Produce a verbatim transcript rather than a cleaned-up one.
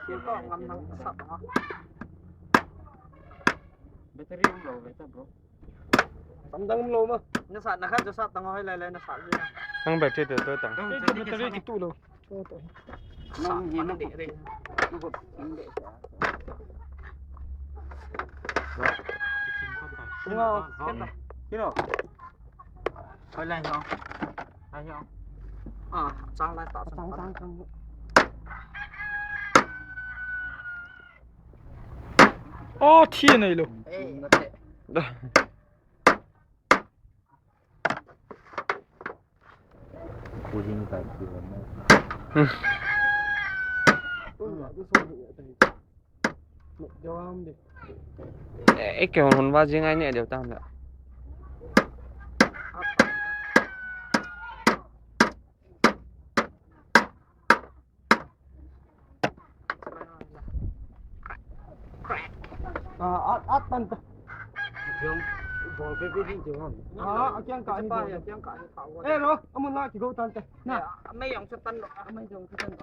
Battery umlou, battery bro. Tamdang umlou ma. Nasatna khat chu sat tang hoi lai lai nasat ji. Nang battery te to tang. Battery kitu lou. Nang hi na de re. Kino. Hoi lai ho. Lai ho. Ah, chang lai ta chang chang chang. Oh, thi nei lou. Eh, na te. Cooling type ki hon na. Eh, eh, kei hon hon va jing ai ne deu tam da. Ah, at, at tan ta. Jong, bol pe pe din jong. Ah, akiang ka ni bol. Akiang ka ni ka. Eh, ro, amun na kigo tan te. Na. Amei jong sa tan lo. Amei jong sa tan lo.